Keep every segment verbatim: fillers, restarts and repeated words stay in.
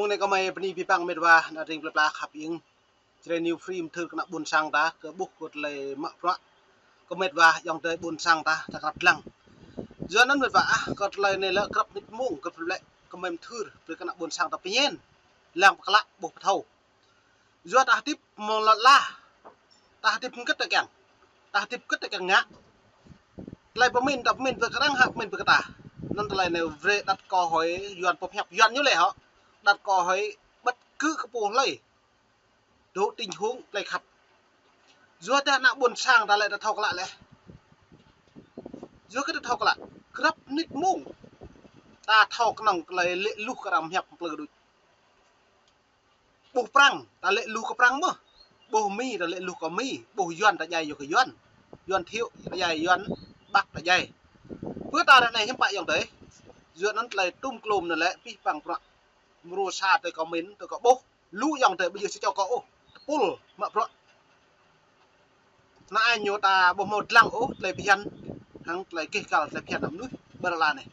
Mơ̆ng anai kơmơi bơni abih bang met wa, ană tring plơi pla khăp ing. Jrai New Free mơthưr kơ ană ƀôn sang ta, kơ ƀuh kơ tơlơi mă bruă kơ met wa ayŏng adơi ƀôn sang ta, ta krăp lăng. Yua anŭn met wa ah, kơ tơlơi anai lĕ krăp nit mông, kơ tơlơi kơmơi mơthưr brơi kơ ană ƀôn sang ta pơñen, lăng pơklă ƀuh pơthâo. Yua ta hơdip mơ̆ng lŏn ala, ta hơdip hơget ta kiăng, ta hơdip hơget ta kiăng ngă. Tơlơi pơmĭn ta pơmĭn brơi kơ arăng hă pơmĭn brơi kơ ta. Anŭn tơlơi anai brơi đặt câu hỏi Yuan pơhiăp Yuan ñu lĕ hŏ. Đặt câu hỏi bất cứ kơ pô hlơi. Đủ tình huống tơlơi khăp. Yua ta ană ƀôn sang ta lĕ ta thâo klă lĕ. Yua kơ ta thâo klă. Krăp nit mông. Ta thâo kơnơ̆ng tơlơi lĕ luh kơ arăng pơhiăp plư đôč. Ƀuh Prăng, ta lĕ luh kơ Prăng mơ̆n. Ƀuh Mi, ta lĕ luh kơ Mi. Ƀuh Yuan, ta djai yua kơ Yuan. Yuan Thiệu, ta djai Yuan Bắc, ta djai. Pơ ta ră anai hiư̆m pă ayŏng adơi. Yua anŭn tơlơi tŭm klôm anŭn lĕ abih bang bruă. Mrô sa tơlơi kơ mĭn, tơlơi kơ ƀuh. Lu ayŏng adơi ƀu djơ̆ sa čô kơ ôh. Tơpul mă bruă. Anai ñu ta ƀu hmâo lăng ôh tơlơi phiăn, hăng tơlơi keh kăl tơlơi phiăn anăm nuih ƀơi lŏn ala anai.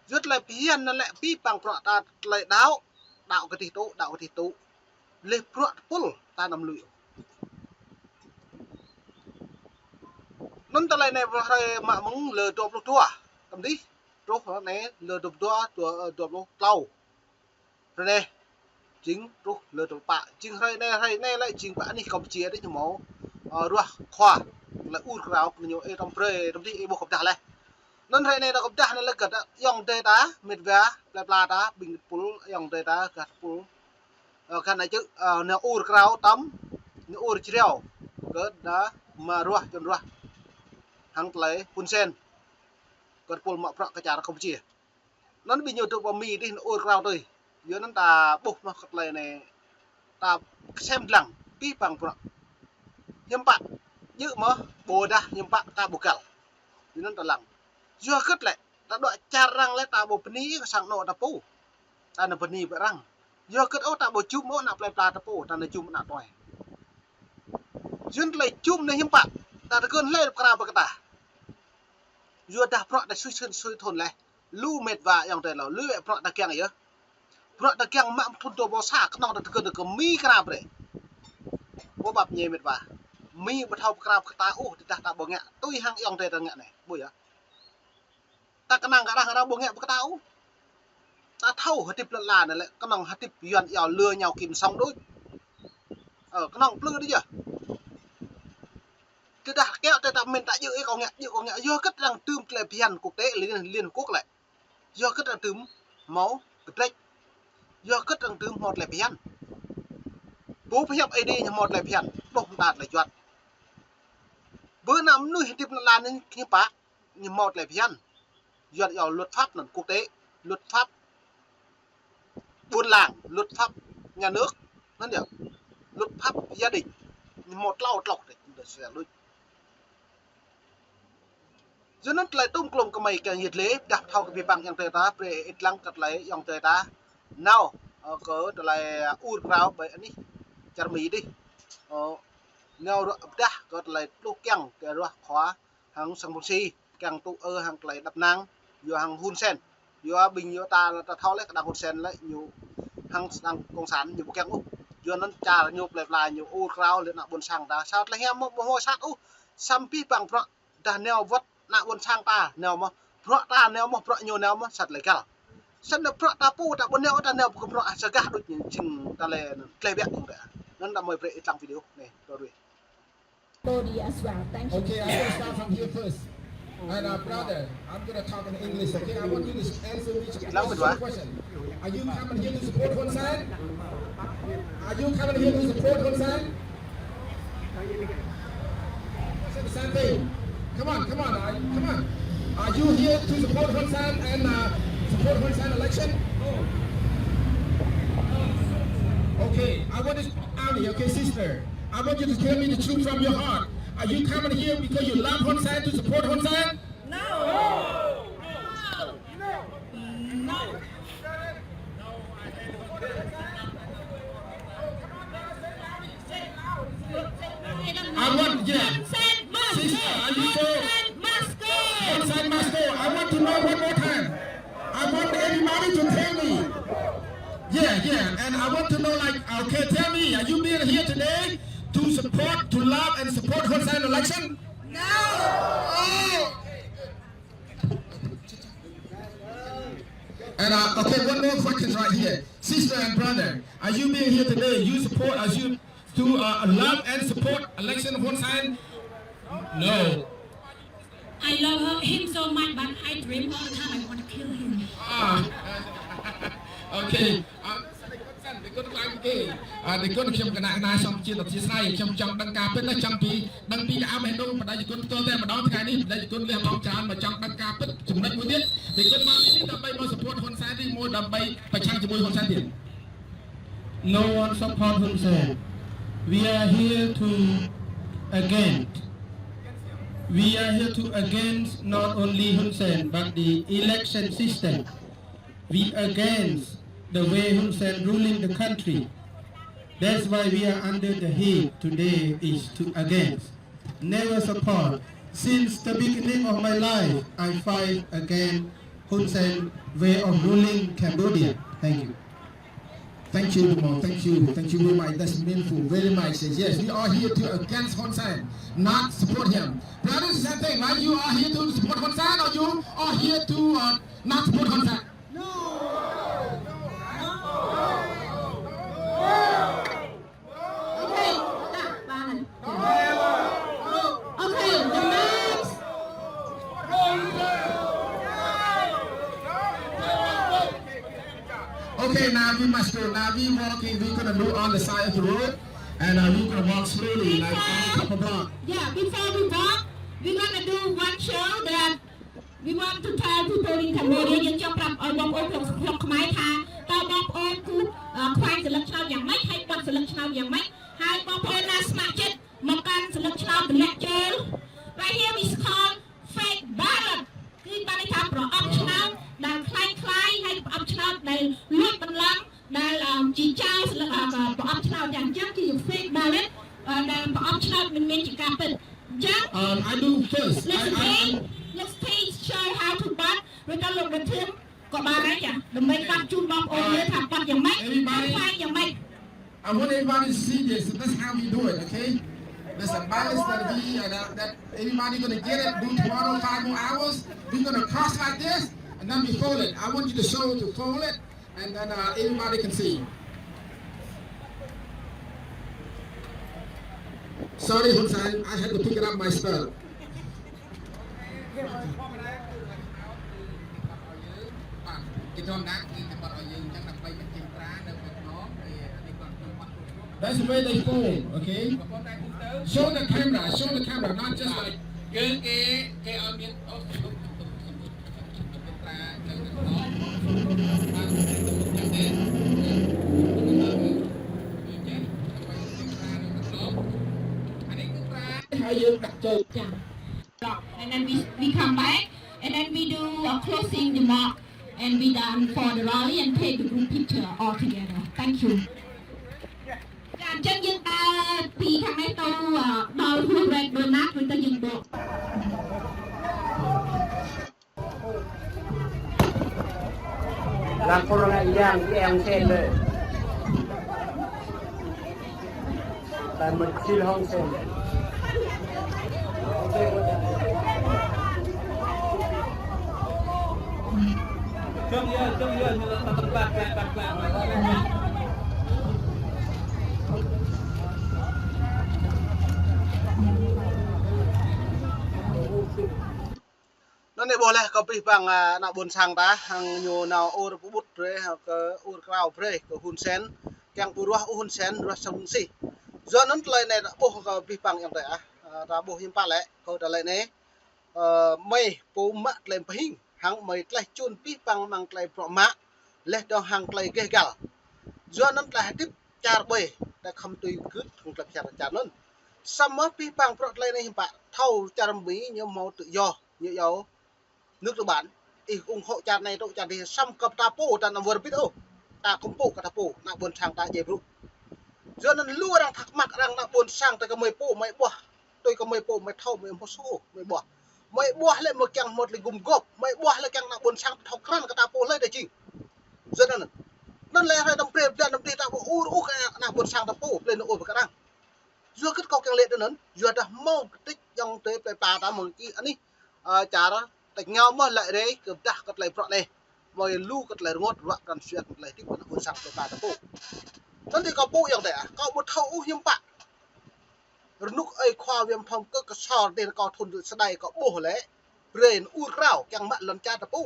Yua tơlơi phiăn anŭn lĕ abih bang bruă ta tơlơi đaŏ, đaŏ kơ tih tŭ, đaŏ kơ tih tŭ. Leh bruă tơpul ta anăm lui. Anŭn tơlơi anai hrơi mă mơ̆ng lơ dua pluh dua. Tơm dih, truh anai lơ dua pluh dua, dua, dua pluh klâo. Hrơi anai, jing truh lơ dua pluh pă. Jing hrơi anai, hrơi anai lĕ jing pơ anih Kampuchia dih ñu hmâo, ơ, ruah khua. Lĕ ur krao kơ ñu ê tơm brơi, tơm dih ê ƀuh kơ pơdah leh. Anŭn hrơi anai ta kơ pơdah anŭn lĕ gah ayŏng adơi ta, met wa, plơi pla ta, ƀing tơpul, ayŏng adơi ta, gah tơpul. Ơ, gah anai čư̆, ơ, nao ur krao tơm, nao ur jrao. Kơ đa mă ruah, čun ruah. Hăng tơlơi Hun Sen. Kơ tơpul mă bruă kơ čar Kampuchia. Anŭn ƀing ñu dŏ pơ Mi dih nao ur krao tui. Yua anŭn ta ƀuh mơ̆n kơ tơlơi anai. Ta sem lăng abih bang bruă. Hiư̆m pă. Djơ̆ mơ̆n ƀôdah hiư̆m pă ta ƀu găl. Yua anŭn ta lăng. Yua hơget lĕ. Ta dŏ čar arăng lĕ ta ƀu bơni kơ sang anŏ ta pô. Ta nao bơni ƀơi arăng. Yua hơget ôh ta ƀu jum ôh ană plơi pla ta pô. Ta nao jum ană tuai. Yua anŭn tơlơi jum anai hiư̆m pă. Ta tơkơn hlơi pơkra ƀơi kơ ta. Yua dah bruă ta sui sui sui thun leh. Lu met wa ayŏng adơi lâo, lu wĕ bruă ta kiăng yơh. Bruă ta kiăng mă thun dua ƀâo sa, kơnơ̆ng ta tơkơ tơkơ Mi kra brơi. Ƀu ƀăp ñe met wa. Mi ƀu thâo pơkra pơkra ta ôh, tơdah ta ƀu ngă, tui hăng ayŏng adơi ta ngă anai, ƀu yơh. Ta kơnang kơ arăng, arăng ƀu ngă pơkra ta ôh. Ta thâo hơdip lŏn ala anai lĕ, kơnơ̆ng hơdip Yuan iâu lừa nhau kiếm sống đôč. Ơ, kơnơ̆ng plư đôč yơh. Tơdah kiăng ta, ta mĭn ta djơ̆ ih kâo ngă, djơ̆ kâo ngă, yua hơget arăng tŭm tơlơi phiăn quốc tế Liên, Liên Hợp Quốc lĕ. Yua hơget arăng tŭm hmâo kơdrĕč. Yua hơget arăng tŭm hmâo tơlơi phiăn. Pô pơhiăp Ơi Adai ñu hmâo tơlơi phiăn. Ƀuh mơta tơlơi juăt. Bơ ană mơnuih hơdip lŏn ala anai hiư̆m pă ñu hmâo tơlơi phiăn. Yuan iâu luật pháp anŭn quốc tế, luật pháp buôn làng, luật pháp nhà nước, anŭn yơh, luật pháp gia đình. Ñu hmâo klâo klâo đôč, đôč sel đôč. Yua anŭn tơlơi tŭm klôm kơmơi kiăng yit lĕ, dah thâo kơ abih bang ayŏng adơi ta, brơi ih lăng kơ tơlơi ayŏng adơi ta. Nao, ơ, kơ tơlơi, ơ, ur krao ƀơi anih čar Mi dih. Ơ, nao ruah pơdah kơ tơlơi pluh kiăng kơ ruah khua hăng sang Păng Si, kiăng tŭ ư hăng tơlơi đăp năng, yua hăng Hun Sen. Yua ƀing yua ta, ta thâo lĕ kơ đang Hun Sen lĕ ñu hăng đang cộng sản ñu ƀu kiăng ôh. Yua anŭn čar ñu plơi pla ñu ur krao lĕ ană ƀôn sang ta. Sa tơlơi hiam mơ̆ ƀu hmâo sat ôh. Samơ̆ abih bang bruă dah nao wơ̆t ană ƀôn sang ta nao mơ̆n. Bruă ta nao mơ̆n, bruă ñu nao mơ̆n, sat tơlơi găl. Sat anŭn bruă ta pô ta ƀu nao, ta nao ƀu kơ bruă sa gah đôč ñu jing tơlơi anŭn tơlơi biă ñu ta. Anŭn ta mơi brơi ih lăng video anai, ră ruai. Body as well. Thank you. Okay, I'm gonna start from here first. And, uh, brother, I'm gonna talk in English, okay? I want you to answer me a simple question. Are you coming here to support Hun Sen? Are you coming here to support Hun Sen? Say the same thing. Come on, come on, uh, come on. Are you here to support Hun Sen and, uh, support Hun Sen election? Okay, I want to, Army, okay, sister. I want you to tell me the truth from your heart. Are you coming here because you love Hun Sen, to support Hun Sen? No. No. No. I want, yeah. Sister, are you so? Hun Sen must go. Hun Sen must go. I want to know one more time. I want everybody to tell me. I want to know, like, okay, tell me, are you being here today to support, to love and support Hun Sen election? No. Oh. And, uh, okay, one more question right here. Sister and brother, are you being here today? You support, are you to, uh, love and support election Hun Sen? No. I love her, him so much, but I dream all the time I want to kill him. Ah. Okay. Ah, they couldn't like it. Ah, they couldn't ខ្ញុំកណាកណាសុំជាអធិស្ឋាន ខ្ញុំចង់ដឹងការពិតណា ចង់ពីដឹងពីការអមឯនោះ បណ្ដាញគុណផ្ទាល់តែម្ដងថ្ងៃនេះ បណ្ដាញគុណលះបង់ច្រើនមកចង់ដឹងការពិតចំណុចមួយទៀត they couldn't មកទីនេះដើម្បីមក support ហ៊ុនសែន ទីមួយដើម្បីប្រឆាំងជាមួយហ៊ុនសែនទៀត No one support Hun Sen. We are here to against. We are here to against not only Hun Sen but the election system. We against the way Hun Sen ruling the country. That's why we are under the heat today is to against. Never support. Since the beginning of my life, I fight against Hun Sen way of ruling Cambodia. Thank you. Thank you, Dumo. Thank you. Thank you very much. That's meaningful. Very much. Yes, we are here to against Hun Sen, not support him. Brothers, same thing, right? You are here to support Hun Sen, or you are here to, uh, not support Hun Sen? No. Okay, okay, the next. Okay, now we must go. Now we walking. We gonna do on the side of the road, and, uh, we gonna walk slowly, like, a couple block. Yeah, before we walk, we gonna do one show that we want to tell people in Cambodia, យើងចង់ប្រាប់ឲ្យបងប្អូនក្នុងស្រុកខ្មែរថាតើបងប្អូនគឺ អឺ ខ្វែងសន្លឹកឆ្នោតយ៉ាងម៉េច ហើយបិទសន្លឹកឆ្នោតយ៉ាងម៉េច ហើយបងប្អូនណាស្ម័គ្រចិត្តមកកាន់សន្លឹកឆ្នោតទម្លាក់ចោល Right here is called fake ballot គឺបានន័យថាប្រអប់ឆ្នោតដែលក្លែងក្លាយ ហើយប្រអប់ឆ្នោតដែលលួចបន្លំ ដែល អឺ ជាចោលសន្លឹក អឺ ប្រអប់ឆ្នោតយ៉ាងអញ្ចឹងគឺជា fake ballot អឺ ដែលប្រអប់ឆ្នោតមិនមែនជាការពិតអញ្ចឹង Um, I do first. I, Let's I, say, I, let's say show how to ballot ឬក៏លោក Đinh Thiêm ក៏បានដែរចា ដើម្បីប្រាប់ជូនបងប្អូនមើលថាបិទយ៉ាងម៉េច Everybody, ហើយក្លែងយ៉ាងម៉េច I want everybody to see this. That's how we do it, okay? There's a balance that we, uh, that, that everybody gonna get it. Do tomorrow five more hours. We're gonna cross like this, and then we fold it. I want you to show to fold it, and then, uh, everybody can see. Sorry, Hun Sen, I had to pick it up myself. គេធម្មតាគេតែបត់ឲ្យយើងអញ្ចឹងដើម្បីបញ្ចេញត្រានៅពេលមកគេអានេះគាត់ទៅបត់គ្រប់គ្រង That's the way they fold, okay? ប៉ុន្តែទូទៅ Show the camera, show the camera, not just like គឺគេគេឲ្យមានអូស ត្រានៅក្នុងបានតែទៅចាំទេអញ្ចឹងដើម្បីត្រានៅក្នុងអានេះគឺត្រាហើយយើងដាក់ចូលចា And then we, we come back, and then we do a closing remark, and we done for the rally and take the group picture all together. Thank you. ចាអញ្ចឹងយើងដើរពីខាងនេះទៅដល់ Red Donut ឬទៅយើងបក Lăng corona yang yang sen le. Tay mă sil hong sen. Jom ya, jom ya, ñu lăng tơpă, tơpă, tơpă. Anŭn yơh ƀuh laih kơ abih bang, a, ană ƀôn sang ta, hăng ñu nao ur pơƀut brơi, hăng kơ ur krao brơi kơ Hun Sen, kiăng ƀu ruah ôh Hun Sen, ruah Sam Rainsy. Yua anŭn tơlơi anai ta ƀuh kơ abih bang ayŏng adơi ah, a, ta ƀuh hiư̆m pă lĕ, kơ tơlơi anai, ơ, mơi pô mă tơlơi pơhing, hăng mơi tlaih čun abih bang amăng tơlơi bruă mă, laih dơ̆ng hăng tơlơi gêh gal. Yua anŭn tơlơi hơdip čar ƀơi, ta khŏm tui gưt hăng tơlơi čar čar anŭn. Samơ̆ abih bang bruă tơlơi anai hiư̆m pă, thâo čar Mi ñu hmâo tự do, ñu iâu nước tư bản. Ih ủng hộ čar anai tŭ čar dih, samơ̆ kơ ta pô, ta anăm wơr bĭt ôh. Ta khŏm pô kơ ta pô, ană ƀôn sang ta djai brŭ. Yua anŭn lu arăng thắc mắc, arăng ană ƀôn sang ta kơ mơi pô, mơi ƀuah. Tui kơ mơi pô, mơi thâo, mơi hmâo số, mơi ƀuah. Mơi ƀuah lĕ mơi kiăng hmâo tơlơi gum gôp, mơi ƀuah lĕ kiăng ană ƀôn sang ta thâo krăn kơ ta pô hlơi ta jing. Yua anŭn. Anŭn lĕ hrơi tơm pre blan tơm tih ta ƀu ur ôh kơ ană ƀôn sang ta pô, plei anŭn ôh pơkă arăng. Yua kơ kâo kiăng lĕ tơ anŭn, yua dah hmâo kơtĭč ayŏng adơi plei pla ta mơ̆ng ki anih, ơ, čar ta ngă mơ̆ lĕ rei kơ dah kơ tơlơi bruă anai. Hmâo lu kơ tơlơi rơngot, bruă kăn sui kơ tơlơi hơdip ană ƀôn sang plei pla ta pô. Anŭn tơ kâo pô ayŏng adơi ah, kâo ƀu thâo ôh hiư̆m pă. Rơnŭk ơi khua Viêm Phong kơ kơsor dêh kâo thŭn tơ sơdai kâo ƀuh lĕ. Brơi anŭn ur krao kiăng mă lŏn čar ta pô.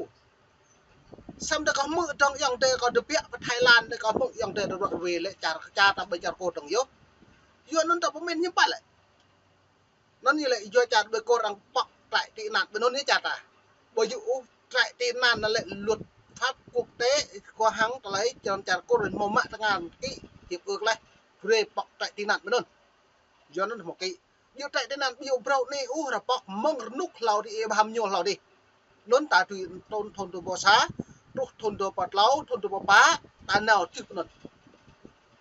Samơ̆ tơ kâo hmư̆ dơ̆ng ayŏng adơi kâo tơbiă pơ Thái Lan dêh kâo hmư̆ ayŏng adơi tơdruă wê lĕ čar, čar ta ƀơi čar kôr dơ̆ng yơh. Yua anŭn ta pơmĭn hiư̆m pă lĕ. Anŭn ñu lĕ yua čar ƀơi kôr arăng pŏk trại tị nạn ƀơi anŭn yơh čar ta. Ƀu djơ̆ ôh trại tị nạn anŭn lĕ luật pháp quốc tế kơ hăng tơlơi čar, čar kôr hmâo mă tơngan ký hiệp ước lĕ brơi pŏk trại tị nạn ƀơi anŭn. Yua anŭn hmâo ký. Yua trại tị nạn ƀu djơ̆ phrâo anai ôh, arăng pŏk mơ̆ng rơnŭk hlâo dih, ih ƀu hăm ñu hlâo dih. Anŭn ta tui thŭn, thŭn dua rơbâo sa, truh thŭn dua rơbâo klâo, thŭn dua rơbâo pă, ta nao čih pơ anŭn.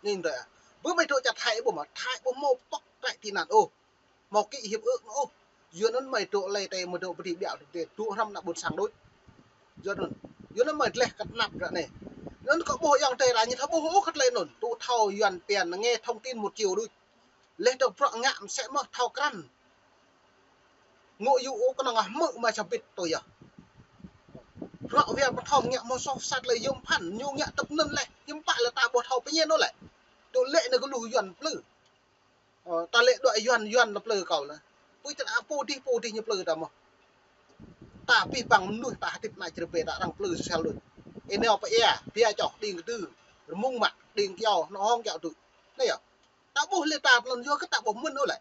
Anai tơ ah. Ƀu mơi dŏ čar Thái ƀu mă, Thái ƀu hmâo pŏk trại tị nạn ôh. Hmâo ký hiệp ước anŭn ôh. Yua anŭn mơi dŏ lĕ tơ mơi dŏ pơ dih ƀiă tơ, dŏ hrŏm ană ƀôn sang đôč. Yua anŭn. Yua anŭn mơi gleh kơ tơnap ră anai. Anŭn kâo ƀuh ayŏng adơi ta ñu thâo ƀuh ôh kơ tơlơi anŭn. Tŭ thâo Yuan pian nghe thông tin một chiều đôč. Laih dơ̆ng bruă ngă mơsĕ mơ̆ thâo krăn. Ngŏ yŭ ôh kơnơ̆ng ah hmư̆ mă čơbit tui yơh. Bruă wia pơthâo ngă hmâo soh sat lĕ yôm phăn, ñu ngă tŭk anŭn lĕ, hiư̆m pă lĕ ta ƀu thâo pơñen ôh lĕ. Tŭ lĕ anai kơ lu Yuan plư. Ơ, ta lĕ dŏ Yuan, Yuan ta plư kâo lĕ. Pui ta pô dih, pô dih ñu plư ta mơ̆. Ta pih păng mơnuih ta hơdip ană čơrơbê ta arăng plư sel đôč. Ih nao pơ ia, bia čoh, đing kơdư, rơmung mă, đing kyâo, hơnŏ hŏng kyâo tui. Anai yơh. Ta ƀuh lĕ ta anŭn yua kơ ta ƀu mĭn ôh lĕ.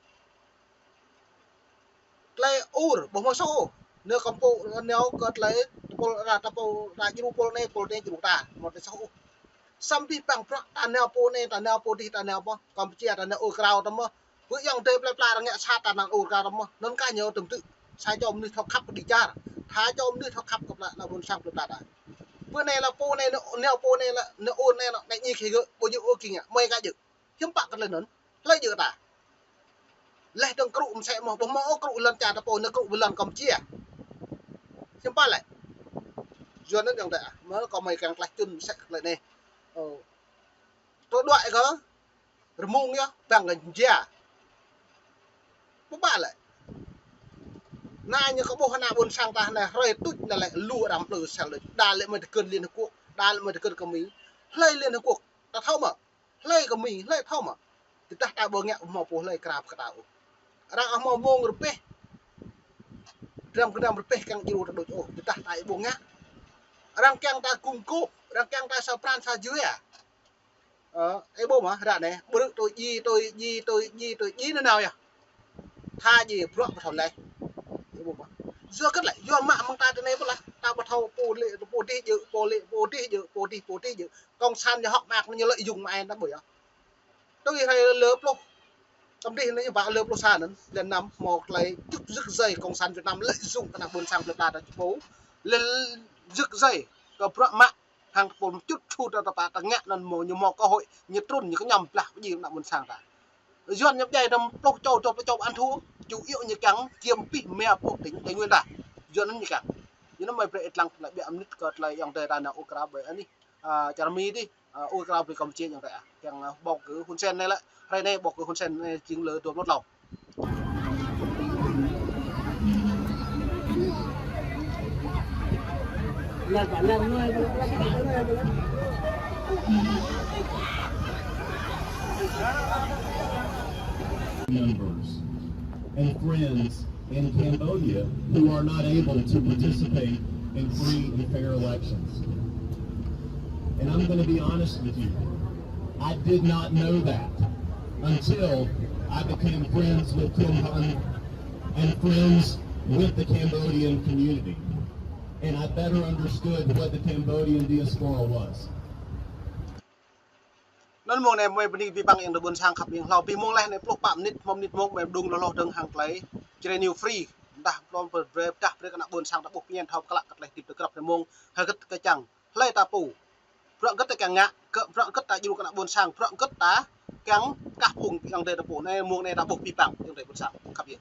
Tơlơi ur, ƀu hmâo soh ôh. Nao kơ pô, nao kơ tơlơi, pô, ra ta pô, ta djru pô anai, pô anai djru ta. Hmâo tơlơi soh ôh. Samơ̆ pih păng bruă ta nao pô anai, ta nao pô dih, ta nao pô Kampuchia, ta nao ur krao ta mơ̆. Ƀu ayŏng adơi plei pla arăng ngă sat ta nao ur krao ta mơ̆. Anŭn kah ñu tơm tư̆. Sa čô mơnuih thâo khăp kơ đĭ čar. Sa čô mơnuih thâo khăp kơ plei ană ƀôn sang plei pla ta. Ƀu anai lĕ pô anai, nao, nao pô anai lĕ, nao ur anai, nao, anai ñu khĭ gơ̆, ƀu djơ̆ ôh kơ ngă. Mơi ka djơ̆. Hiư̆m pă kơ tơlơi anŭn, hlơi djơ̆ ta. Laih dơ̆ng krŭ mơsĕ mơ̆, ƀu hmâo ôh krŭ lŏn čar ta pô, anai krŭ ƀơi lŏn Kampuchia. Hiư̆m pă lĕ. Yua anŭn ayŏng adơi ah, mơ̆ kâo mơi kiăng tlaih čun mơsĕ kơ tơlơi anai. Ơ. Tơdruă kơ, rơmung yơh, păng kơ jia. Ƀu pă lĕ. Anai ñu kơ ƀuh ană ƀôn sang ta anai hrơi tuč anai lĕ lu arăng plư sel đôč. Đa lĕ mơi tơkơn Liên Hợp Quốc, đa lĕ mơi tơkơn kơ Mi. Hlơi Liên Hợp Quốc, ta thâo mơ̆. Hlơi kơ Mi, hlơi thâo mơ̆. Tơdah ta ƀu ngă hmâo pô hlơi krao pơkă ta ôh. Arăng hmâo mông rơbeh. Dram kơdam rơbeh kiăng djru ta đôč ôh. Tơdah ta ƀu ngă. Arăng kiăng ta gum gôp, arăng kiăng ta sa pran sa jua. Ơ, ih ƀuh mơ̆, ră anai, ƀrư̆ tui dji, tui dji, tui dji, tui dji nanao yơh. Tha dji bruă pơthâo laih. Ih ƀuh mơ̆. Yua kơ tơlơi, yua mă mơ̆ng ta tơ anai ƀu lah, ta ƀu thâo pô lĕ, pô dih djơ̆, pô lĕ, pô dih djơ̆, pô dih, pô dih djơ̆. Cộng sản ñu hŏk mơak ñu lợi dụng mă ai ta ƀuh yơh. Tui hrơi lơ pluh. Tơm dih anai ñu ba lơ pluh sa anŭn, lĕ năm hmâo tơlơi čŭt rơ̆k rơ̆i Cộng sản Việt Nam lợi dụng kơ ană ƀôn sang plei pla ta čơpô. Lĕ rơ̆k rơ̆i kơ bruă mă hăng pô mčŭt čut ta tơpă ta ngă anŭn hmâo ñu hmâo cơ hội ñu trŭn ñu kơñăm blah pơdjai ană ƀôn sang ta. Yuan ñu pơdjai tơm pluh čô, dua pluh čô ăn thua, chủ yếu ñu kiăng chiếm pih mia pô tỉnh Tây Nguyên ta. Yuan anŭn ñu kiăng. Ñu anŭn mơi brơi ih lăng tơlơi ƀiă mơnit kơ tơlơi ayŏng adơi ta nao ur krao ƀơi anih, a, čar Mi dih. Ơ, ur krao ƀơi Kampuchia ayŏng adơi ah. Kiăng, ơ, bầu cử Hun Sen anai lĕ. Hrơi anai bầu cử Hun Sen anai jing lơ dua pluh klâo. Members and friends in Cambodia who are not able to participate in free and fair elections. And I'm gonna be honest with you, I did not know that until I became friends with Kim Hun and friends with the Cambodian community. And I better understood what the Cambodian diaspora was. Anŭn mông anai mơi bơni pih păng ayŏng adơi ƀôn sang khăp ƀing hlâo pih mông laih anai pluh pă mơnit, hmâo mơnit mông mơi đung lŏ lŏ dơ̆ng hăng tơlơi Jrai News Free. Dah plom pơdah brơi kơ ană ƀôn sang ta ƀuh pơñen thâo pơklă kơ tơlơi hơdip tơ grăp anai mông hơgĕt kơ čang. Hlơi ta pô. Bruă hơgĕt ta kiăng ngă, kơ bruă hơgĕt ta djru kơ ană ƀôn sang, bruă hơgĕt ta kiăng kah phung ayŏng adơi ta pô. Anai mông anai ta ƀuh pih păng ayŏng adơi ƀôn sang khăp yơh.